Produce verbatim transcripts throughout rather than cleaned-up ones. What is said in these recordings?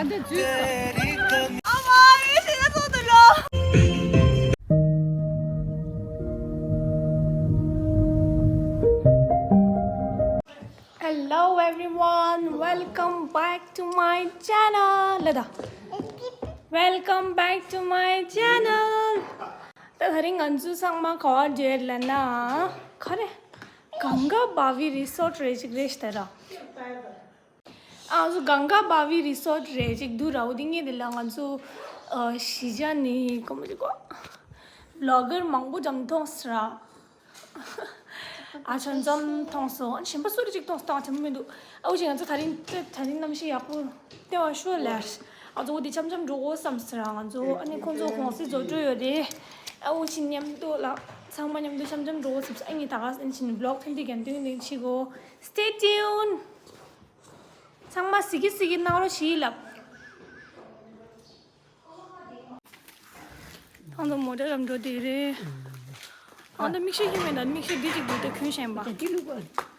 Hello everyone, welcome back to my channel. ལ་ད། Welcome back to my channel. ད་དེ་རིང་ང་ཚོ་ཚང་མ་ག་པར་འགྲོ་ཡོད་ལབ་ན། ག་རེ། གངྒཱ་བྷ་བི་རི་སོརཊ་རེད་ཅིག་རེད་ཤག་ད་ར། ཨ་ང་ཚོ་གངྒཱ་བྷ་བི་རི་སོརཊ་རེད་ཅིག་འདུག་ར། འོ་དེ་ངས་དེ་ལ་ང་ཚོ་ཨ་གཞིས་ཆགས་ནས་གོ་མ་ཅིག་གོ་བི་ལོག་གར་མང་པོ་ཙམ་མཐོང་སོང་ར། ཨ་ཆ་ཙམ་མཐོང་སོང་། ཨ་གཞན་པ་སུ་རེ་ཅིག་མཐོང་སོང་། ད་ཆ་མི་འདུག་ཨ་འོ་ཅིག་ང་ཚོ་དེ་རིང་དེ་དེ་རིང་གནམ་གཤིས་ཡག་པོ་སྟེར་བ་ཤོག་ལབ། ཨ་ཚོ་འོ་དེ་འཆམ་འཆམ་འགྲོ་དགོས་བསམ་སོང་ར། ང་ཚོ་ཨ་ནི་ཁོང་ཚོ་གུང་སེང་རྫོགས་འགྲོ་ཡོད་རེད། ཨ་འོ་ཅིག་མཉམ་དུ་ལ་ཚང་མ་མཉམ་དུ་འཆམ་འཆམ་འགྲོ་དགོས་བསམ་སོང་། ཨ་ངས་ད་ག་ཨ་ནི་ཅིག་བི་ལོག་ཐེངས་འདི་རྒྱབ་སྟོན་ནས་ཕྱི་གོ། Stay tuned. ཚང་མ་གཟིགས་གཟིགས་གནང་རོགས་ཞེས་ལབ། ཨ་ད་མོ་ཊ་རང་འགྲོ་དེ་རེད། ཨ་ད་མིག་ཤེལ་ཡིན་མིན་ད་མིག་ཤེལ་འདི་གཅིག་འདུག་ད་གྱོན་ཤེས་པ། འདི་ལུག་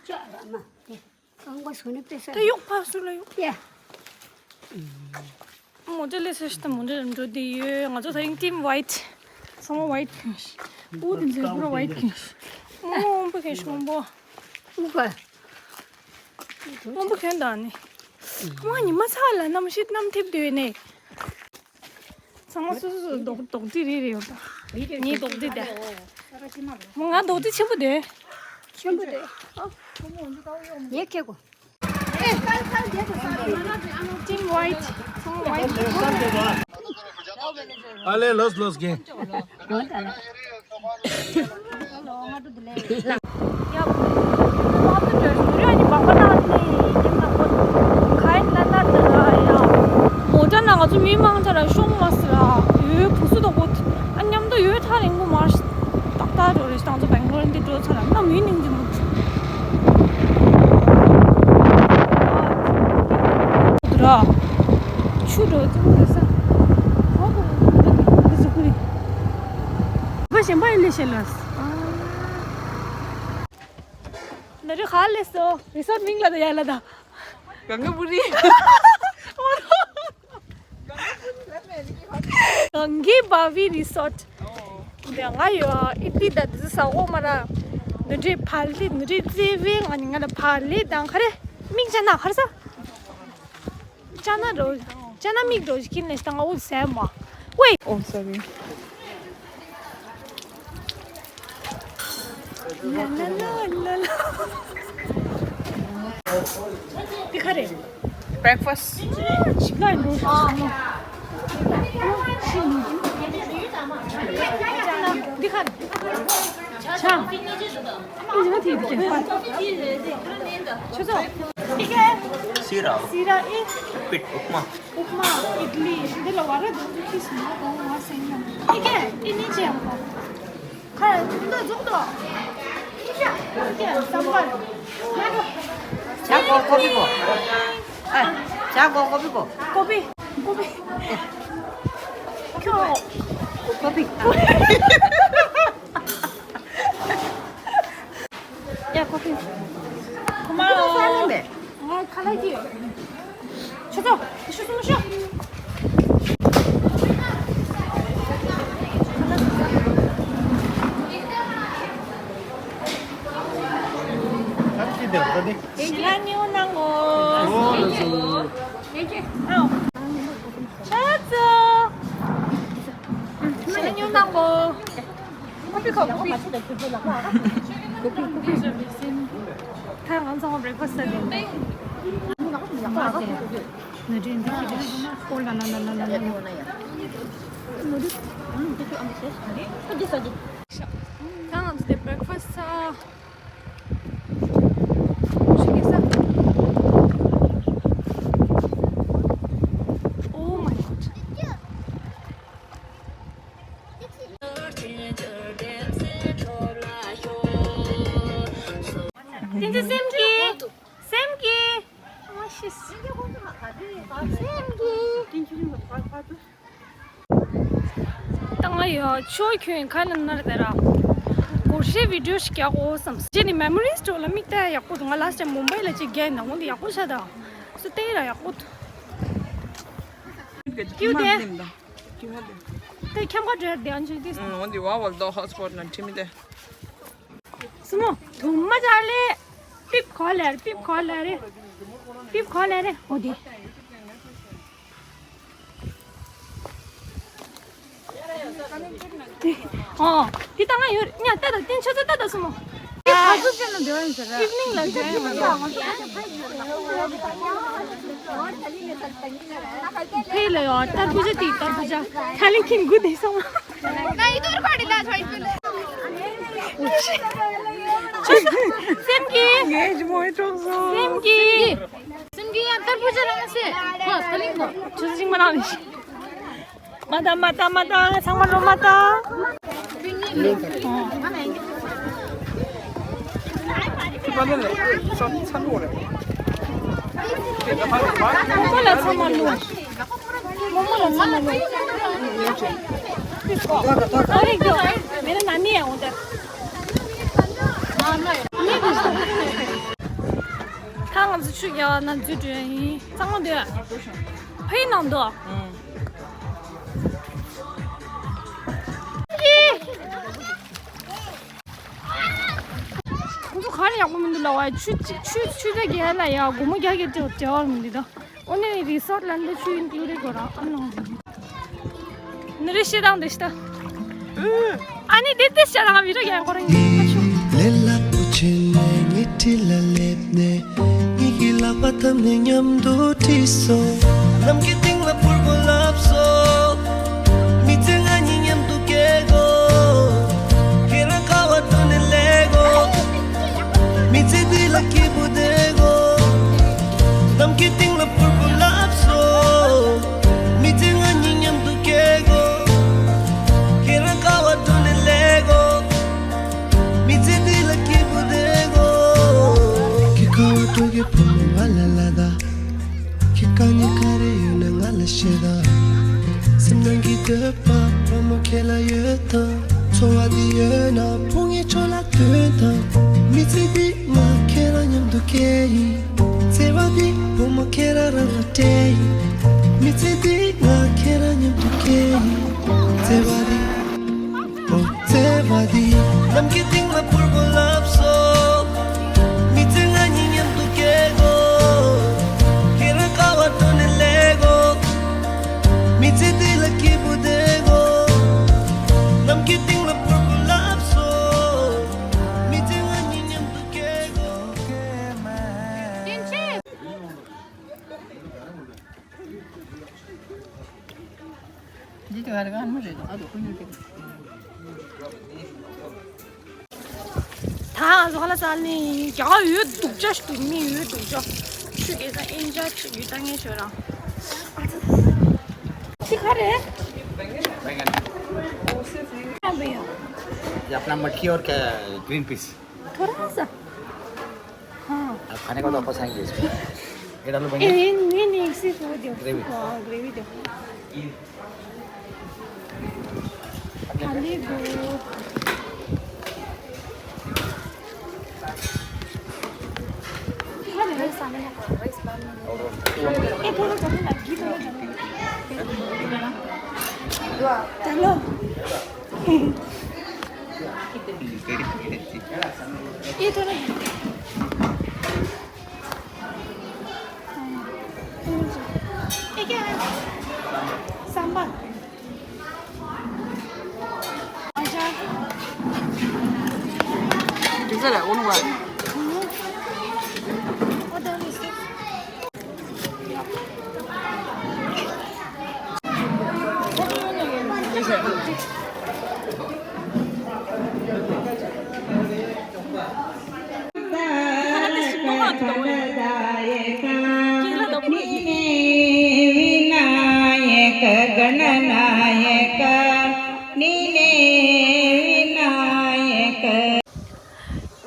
ཅག་ར་མ་དེ་རྐང་པ་སོ་ནི་པེ་ས། ད་གཡུག་ཕར་ཚུར་ལ་གཡུག་ཡ། མོ་ཊ་ལས་སེ་ཤི་ད་མོ་ཊ་རང་འགྲོ་དེ་ཡོད། ང་ཚོ་ད་རིང་ཊིམ་ཝའིཊ། ཚང་མ་ཝའིཊ་གྱོན་ཤག་ཨུ་དེ་ཚོ་པུ་ར་ཝའིཊ་གྱོན་ཤག་སྔོན་པོ་གྱོན་ཤག་སྔོན་པོ། སྔོན་པོ་གྱོན་དང་ནི། ཨ་མ་ཉི་མ་ཚ་ལ་གནམ་གཤིས་གནམ་ཐིབས་དུས་ནས། ཚང་མ་སོ་སོ་སོ་རྡོག་རྡོག་རྫི་རེ་རེ་ཡོད་པ། ངའི་རྡོག་རྫི་དེ། མོ་ང་རྡོག་རྫི་ཆེན་པོ་དེ། ཆེན་པོ་དེ། ངས་ཁྱེར་གོ། ཊིམ་ཝའིཊ། ཚང་མ་ཝའིཊ། Allez, los, los, que. མོ་ཊ་ནང་ང་ཚོ་མི་མང་ཆེ་ར་ཤོང་མ་སི་ར། ཡོད་བུ་སུ་དོག་པོ། ཨ་མཉམ་དུ་ཡོད་ཐག་རིང་པོ་མ་རེད། ཏག་ཏག་འགྲོ་རེད། ང་ཚོ་སྦེང་ལོར་འདི་འགྲོ་ཚར་ན་མི་ནིང་འདི་མོ། ར། ཆུ་འགྲོ་ཙམ་འདི་ས། ཧོ་ཧོ་ཧོ་ཧོ་ཧོ་ཧོ། ཁ་གཞན་པ་ཡིན་ལེ་ཤེ་ལ། ནི་རི་ཧ་ལས་སོ། རི་སོརཊ་མིང་ལ་ད་ཡ་ལ་ད། གངྒཱ་བྷ་བི་རི། གངྒཱ་བྷ་བི་རི་སོརཊ། འདི་ང་ཡོད་ཨི་ཏི་ད་འདི་ས་འོ་མ་ར། འདི་འདྲའི་ཕ་ལི་འདི་འདྲའི་རྩེ་བའི་ང་ནི་ང་ལ་ཕ་ལི་དང་ག་རེ། མིག་ཅན་ན་ག་རེ་ས། ཅ་ན་རོ། ཅ་ན་མིག་རོ་ཞིག་ཁྱིམ་ནས་བཏང་འོ་ཟེར་མ། ཝེ། Oh, sorry. ལ་ལ་ལ་ལ་ལ། འདི་ག་རེ། Breakfast. ཅིག་ལ་འགྲོ། འདི་ག་རེ། ཆ། ཨ་ནི་ང་དེ་དེ་ཁྱོད་ཚོ། སི་ར། སི་ར་ཨི། པིད་ཨུབ་མ། ཨུབ་མ། ཨིད་ལི། འདི་ལ་བ་ར་དུ་ཁྱི་སུ་མ་གོང་བ་སེང་ན། ཨི་ཀེ་ཨི་ནི་ཅེ་ཡང་གོ། ཁ་འདི་འཛུགས་དོ། ཨི་ཀེ་ཨི་ཀེ་སམ་བར། ཇ་གོ་ཀོ་པི་གོ། ཨ། ཇ་གོ་ཀོ་པི་གོ། ཀོ་པི། ཀོ་པི། ཁྱོད། ཀོ་པི། ཡ་ཀོ་པི། ཁོ་མ་ལོ། ང་ཁ་ལག་གི། ཆུ་ཚོད་ཤུ་སུམ་ཤོ། ཞི་ལ་ཉིའུ་ནང་ངོ་། ཨའོ། ཆུ་ཚོད། ཞི་ལ་ཉིའུ་ནང་ངོ་། ཀོ་པི་ཁོ་ཀོ་པི། ཀོ་པི་ཀོ་པི། ད་ང་ཚོ་བྷི་རེག་ཕ་སི་ཊི་ཟ་དེ། ནུ་ཌི་ལ་ནུ་ཌི་ལ་ནུ་ཌི་ལ། ད་ང་ཚོ་དེ་བྷི་རེག་ཕ་སི་ཊི་ཟ། ཞིག་གི་ས། Oh my God. བསྟན་འཛིན་སེམས་ཀྱི། སེམས་ཀྱི། ཨ་ཤི། སེམས་ཀྱི། ད་ང་ཡོད་ཆོས་ཁྱོད་ཁ་ན་ནར་དེ་ར། སྒོར་གཞས་བི་ཌིའོ་ཞིག་རྒྱག་འོ་བསམ། རྗེས་ནི་མེ་མོ་རིས་འགྲོ་ལ་མིག་ལྟ་ཡག་པོ་འདུག་ང་ལ་སི་ཊེ་མུམ་བྷའི་ལ་ཅིག་རྒྱག་ཡིན་ན་འོ་འདི་ཡག་པོ་ཤ་ད། སུ་ལྟ་ཡི་ར་ཡག་པོ་འདུག་ཀྱུ་དེ། དེ་ཁྱམས་ཁ་འདྲ་དེ་ཨན་ཆུ་དེ། ཨང་འོན་ཏེ་ཝ་ཝལ་དོ་ཧོ་སི་པོ་ཊི་ན་ཁྲིམ་དེ། སུ་མོ། དུ་མ་ཅག་ལེ། པིབ་གོ་ལེ་རེ། པིབ་གོ་ལེ་རེ། པིབ་གོ་ལེ་རེ། འོ་དེ། ཨོ། དེ་ད་ང་ཡོད། ཉ་ལྟ་ད་བསྟན་ཆོས་ཚོ་ལྟ་ད་སུ་མོ། དེ་ག་ཚོད་ཅན་ལ་འདོད་ཡིན་ཟེར་ར། ཨིབ་ནིང་ལ་འདོད་ཡིན་ཟེར་ར། ཕེ་ལ་ཡོད། ཏར་བུ་ཇ་དེ་ཏར་བུ་ཇ། ཐ་ལིང་ཁིན་གུ་དེ་སོང་། ང་ཡི་དོར་པ་རི་ལ་ཚོ་ཡིན་པ་ལ། སེམས་ཀྱི། ངས་ཇི་མོ་ཡི་གྲོགས་སོ། སེམས་ཀྱི། སེམས་ཀྱི་ཡང་ཏར་བུ་ཇ་ལ་མ་ཟེར། ཧོ་ཐ་ལིང་གོ། ཆུ་ཟིང་མ་ལང་ནི། མ་ད་མ་ད་མ་ད་ཚང་མ་ལོ་མ་ད། ཁོ་ལ་ཚང་མ་ལོ། མོ་མོ་ལ་ཚང་མ་ལོ། ཨ་རིག་དོ། མེ་ན་ན་ནི་ཡ་འོ་ད། ད་ང་ཚོ་ཆུ་རྒྱག་ན་འཛུལ་འགྲོ་ཡ་ཡིན། གཙང་མ་འདོད། ཕ་ཡི་ནང་དུ། ཨང་། ཁོང་ཚོ་ག་རེ་ཡག་པོ་མི་འདུག་ལབ་པ། ཆུ་ཆུ་ཆུ་ཚོད་བརྒྱད་ལ་ཡ་སྒོར་མོ་བརྒྱ་བརྒྱད་སྤྲད་སྤྲད་པ་མི་འདུག་ད། ཨོ་ནི་རི་སོར་ཊི་ལ་འདི་ཆུ་ཨིན་ཀླུ་རི་གོ་ར་ཨ་ནོ། ནི་རི་ཤི་དང་འདི་ཤི་ད། ཨ་ནི་འདི་ཏི་ཤ་རང་བི་ར་ཡང་གོ་ར་ཡིན་ཁ་ཆུ། ལས་སླ་པོ་བྱས་ནས་ཉལ་ཁྲི་ལ་སླེབས་ནས། ངེད་ཀྱི་ལག་པ་བརྡབས་ནས་མཉམ་དུ་བྲིས་སོ། ནམ་མཁའི་སྟེང་ལ་ཕུར་བུ་བརླབས་སོ། མི་ཚེ་ང་གཉིས་མཉམ་དུ་སྐྱེལ་དགོས། ཁྱེད་རང་ཁ་བ་བཀྲུས་ནས་སླེབས་དགོས། མི་ཚེ་འདི་ལ་སྐྱིད་པོ་བསྡད་དགོས། ནམ་མཁའི་སྟེང་ལ་ཕུར་བུ་བརླབས་སོ། མི་ཚེ་ང་གཉིས་མཉམ་དུ་སྐྱེལ་དགོས། ཁྱེད་རང་ཁ་བ་བཀྲུས་ནས་སླེབས་དགོས། མི་ཚེ་འདི་ལ་སྐྱིད་པོ་བསྡད་དགོས། ཁྱེད་ཁ་བ་བཀྲུས་ཀྱི་བུ་མོ་བ་ལ་ལ་ད། ཁྱེད་ག་ནས་ག་རེ་ཡོད་ན་ང་ལ་བཤད་ད། སེམས་ནང་གི་འདོད་པ་བུ་མོ་ཁྱེད་ལ་ཡོད་ད། ཚོར་བ་འདི་ཡོད་ན་ཕུང་ངེ་ཆོ་ལ་སྟོན་ད། མི་ཚེ་འདི་ང་ཁྱེད་རང་མཉམ་དུ་སྐྱེལ་ཡིན། བརྩེ་བ་འདི་བུ་མོ་ཁྱེད་རང་རང་ལ་སྤྲད་ཡིན། མི་ཚེ་འདི་ང་ཁྱེད་རང་མཉམ་དུ་སྐྱེལ་ཡིན། བརྩེ་བ་འདི། ཨོ་བརྩེ་བ་འདི། ནམ་མཁའི་སྟེང་ལ་ཕུར་བུ་བརླབས་སོ། མི་ཚེ་ང་གཉིས་མཉམ་དུ་སྐྱེལ་དགོས། ཁྱེད་རང་ཁ་བ་བཀྲུས་ནས་སླེབས་དགོས། མི་ཚེ་འདི་ལ་སྐྱིད་པོ་བསྡད་དགོས། ནམ་མཁའི་སྟེང་ལ་ཕུར་བུ་བརླབས་སོ། མི་ཚེ་ང་གཉིས་མཉམ་དུ་སྐྱེལ་དགོས། འདི་དེ་ག་རེ་ག་ནུ་རེད་དོ། ཨ་དོ་ཁོ་ཉོ་དེ། ད་ང་ཚོ་ཁ་ལག་ཟ་ནི་རྒྱ་གར་ཡོད་སྡུག་ཅག་ཞིག་འདུག་མི་ཡོད་སྡུག་ཅག་ཆུ་སྐྱེས་ས་ཨིན་ཅག་ཆུ་ཡོད་ད་ངས་ཤོད་རང་། ཨ་ཙི། ཁྱི་ག་རེ། ཨ་བུ་ཡ། ये अपना मटकी और क्या, green peas. थोड़ा सा। हाँ। अब खाने का तो आपको खाएंगे इसमें। ये डालो भैया। ये, ये, ये नहीं, सिर्फ वो दो। ग्रेवी। हाँ, ग्रेवी दो। खाली दो। ये थोड़ा ज़्यादा लगी, थोड़ा ज़्यादा। चलो। ये थोड़ा। ये क्या है? सांभर। अचार। ठीक है, उन हुआ। हम्म। और दो मिस्टर। विनायक गणनायक नीने विनायक।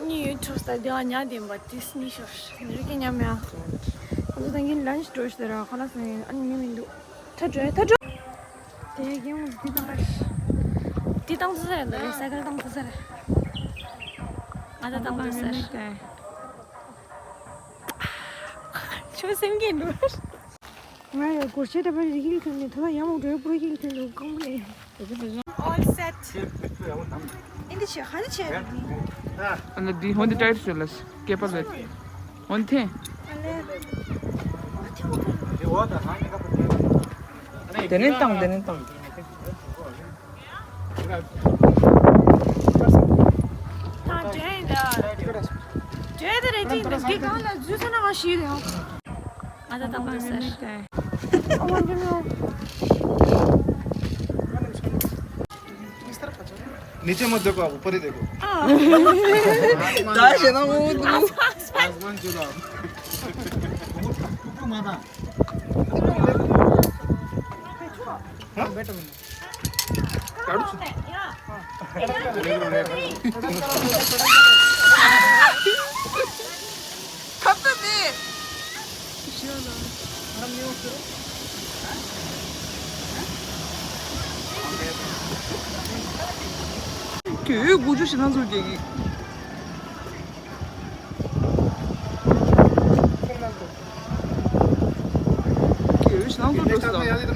ཉི་ཡོད་ཆོག་ས་དེ་བ་ཉ་དེ་འབའ་ཏིས་ཉི་ཤོར་མི་རིགས་ཀྱི་ཉམས་ཡ། ཁོ་ཚོ་ད་གིན་ལན་ཅི་འགྲོ་ཤི་དེ་ར་ཁོ་ལ་སོང་ཡིན། ཨ་ནི་མི་མི་འདུག་ཐ་འགྲོ་ཐ་འགྲོ། དེ་གིན་འདི་དང་འདི་དང་ཚོ་ཟེར་འདུག་རེད། སའི་ཀལ་དང་ཚོ་ཟེར། ང་ད་དང་ཚོ་ཟེར། ཆུ་སེམས་ཀྱི་འདུག་ང་ཡང་སྒོར་ཆེ་འདྲ་པོ་རིག་ཡིག་ཐོན་ནས་ད་ལྟ་ཡང་མོ་འགྲོའི་པུ་རོ་ཡིག་ཐོན་འདུག་གང་མོ་ནས། All set. འདི་ཆེ་ཧ་ནི་ཆེ་རེད་འདི། ཨ་ན་འདི་ཧོན་འདི་ཊའིཊ་བཟོས་ལ་སྐེད་པ་ལོས། ཧོན་ཐེ། དེ་ནས་བཏང་དེ་ནས་བཏང་། ད་འདྲེན་ད། འདྲེན་ད་རེད་ཅིག་འདི་གང་ལ་འཛུལ་ས་ན་ང་ཤི་རེད། ཨ་ད་ད་པ་སར། नीचे मत देखो, आप ऊपर ही देखो। हाँ। दाएं से ना वो आसमान, आसमान। आसमान चलो आप। हाँ? ཁྱོད་འོས་དགུ་བཅུ་ཞེ་ལྔ་ཚུར་རྒྱག་གི། ཁྱོད་འོས་ཞེ་ལྔ་ཚུར་འགྲོ་ས།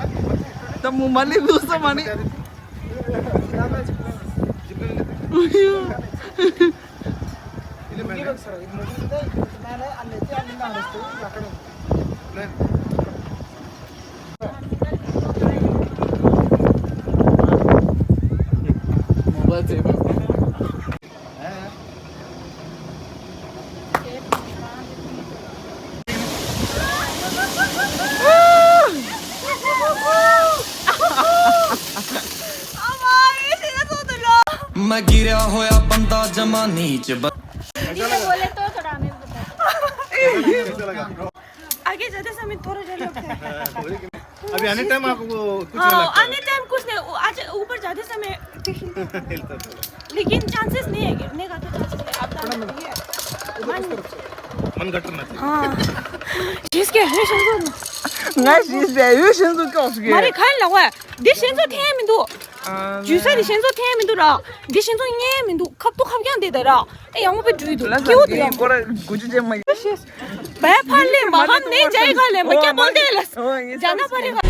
ད་མོ་མ་ལེ་ལུ་ས་མ་ནི། मैं गिरया होया बंदा जमा नीच ब- नीचे बोले तो थोड़ा हमें भी बताओ। आगे जाते समय थोड़ा जल्दी होता है। अभी आने टाइम आपको कुछ नहीं हाँ, लगता है? आने टाइम कुछ नहीं, वो आज ऊपर जाते समय हिलता है। लेकिन चांसेस नहीं है, गिरने का तो चांसेस नहीं है, आप थोड़ा मन- नहीं है। मन गटर में हाँ। जिसके है शंजू। मैं जिस दे ये शंजू क्यों उसके? मारे खान लगा है। दे शंजू थे में दो। ཇུས་ས་དེ་ཤེས་ཚོ་ཐེ་མི་འདུག་ར། འདི་ཤེས་ཚོ་ཉན་མི་འདུག་ཁབ་ཏུ་ཁབ་ཀྱང་དེ་དེ་ར། ཨེ་ཡང་མོ་པའི་འགྲུལ་འདུག་ལ་སྐྱེ་བོ་དེ་ཡང་སྐོར་དགུ་ཅུ་ཅན་མ་ཡིན། བའི་ཕར་ལས་མ་ཕམ་ནས་ཇའི་ག་ལས་མ་སྐྱ་པོ་དེ་ལས། ཇ་ན་པ་རི་ག་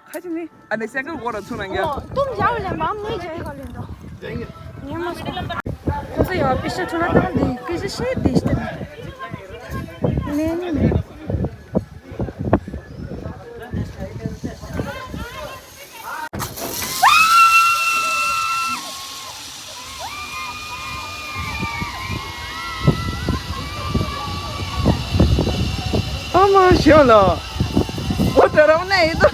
ཁ་ཅིག་ནི་ཨ་ནི་སེ་ཀར་སྐོར་ཚུར་ན་ཡ། ཏུམ་ཇའི་ལས་མ་ནས་ཇའི་ག་ལས་འདུག་ཉན་མ་སོང་། ཁོ་ཚོ་ཡང་པི་ཤ་ཁྲོ་ལ་བཏང་དེ་སྐད་ཆ་བཤད་དེ་ཤི་ནས་ནི་མེད། ཨ་མ་ཞོ་ལོ། འོ་ད་རང་ནས་ཡིན་ད།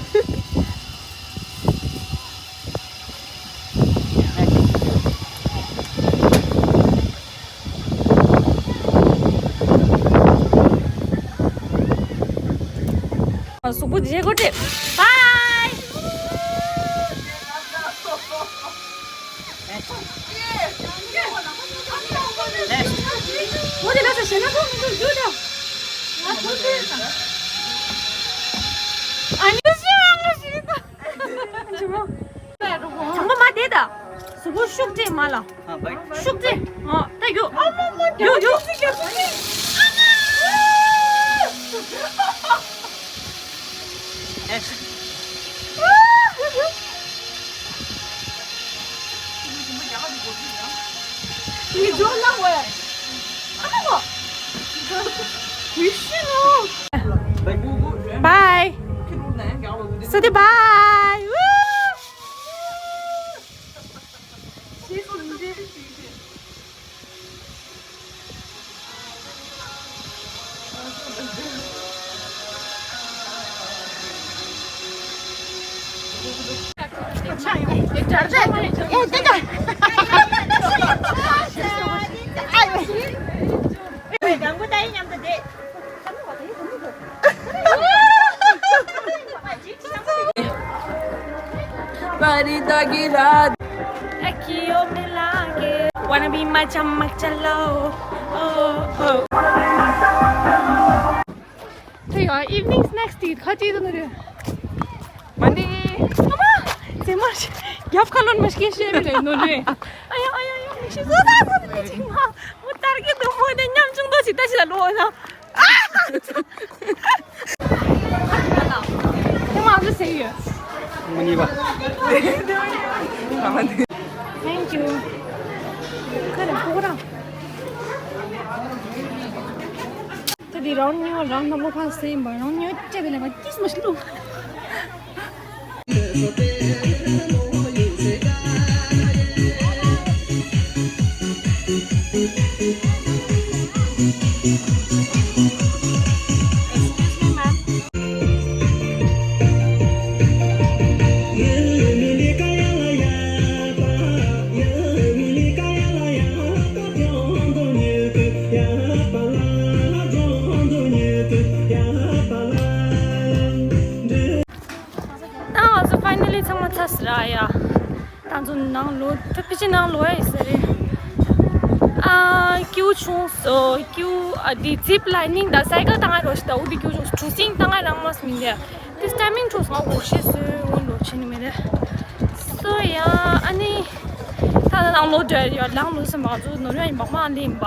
གཟུགས་པོ་བརྗེ་དགོས་ཏེ། བའི། འོ་དེ་ལ་ས་ཞེ་ན་ཁོང་མི་འདུག་རྒྱུ་དང་། ང་ཚོ་དེ་དང་། ཨ་ནི་ཞེ་ང་ཞེ་ད། ཚང་མ་མ་བསྡད་ད། གཟུགས་པོ་ཤུགས་ཅིག་མ་ལ། ཤུགས་ཅིག་ཨ་ད་ཡོ། ཡོ་ཡོ། Bye. Sudhir, bye. Woo! Wanna be my chamak chalo. Oh, oh. Hey, uh, evening snacks དེ་ཁ་ཅིག་ཏུ་ནི་རེད། མ་ནི། ཨ་མ། ཟེ་མ་ཤི། རྒྱབ་ཁ་ལོན་མ་ཤི་ཤེས་མི་རེད་ནོ་རེད། ཨ་ཡ་ཨ་ཡ་ཨ་ཡ་མི་ཤི་བཟོ་ད་བཟོ་ད་ཅིག་མ། མོ་ལྟར་གི་དུ་མོ་ནས་ཉམ་ཆུང་དོ་ཞིག་ད་ཞིག་ལ་ལོ་ན། ཨ། Thank you. ཁ་ར་ཁོ་ར། ད་དེ་རང་ཉོ་རང་ནམ་ལོ་ཕ་སེ་ཡིན་པ་རང་ཉོ་ཅེ་དེ་ལས་མ་ཏིས་མ་ཤི་ལུ། ད་ང་ཚོ་ཕའི་ནལ་ལི་ཚང་མ་ཚར་ཟིན་ར་ཡ། ད་ང་ཚོ་ནང་ལོགས་ད་ཕལ་ཆེར་ནང་ལོགས་ཡ་ཡིན་ས་རེད། ཨ་ཀེའུ་ཆུང་སོ་ཀེའུ་ཨ་འདི་ཛིབ་ལའི་ནིང་དང་སའི་ཀལ་བཏང་ང་རོགས་ཞིག་ད་འུ་འདི་ཀེའུ་ཆུང་གྲུ་གཟིངས་བཏང་ང་རང་མ་སྨིན་ཏེ། དེ་ཊའི་མིང་འཕྲོ་སོང་འོ་ཤེས་སོ་འོ་ལོ་ཆེ་ནི་མེད་རེད། སོ་ཡ་ཨ་ནི། ད་ད་ནང་ལོགས་འདྲ་ཡ་ལང་ལོ་སེ་མ་ཚོ་ནོར་ཡ་ཡིན་པ་མ་ལེན་པ།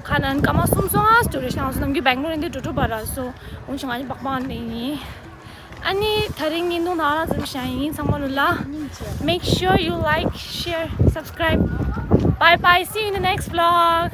ཁ་ནན་ཀ་མ་སུམ་སོང་ཨ་སྟོ་རེ་ཤང་སོ་ནམ་གི་བེང་ལོར་འདི་འགྲོ་འགྲོ་བ་ར་སོ། འོ་ཆུང་ཨ་ནི་པག་པག་ལེན་ཡིན། ཨ་ནི་ད་རིང་ངའི་ནུ་ན་ར་ཙམ་ཤང་ཡིན་ཚང་མ་ལོ་ལ། Make sure you like, share, subscribe. Bye bye, see you in the next vlog.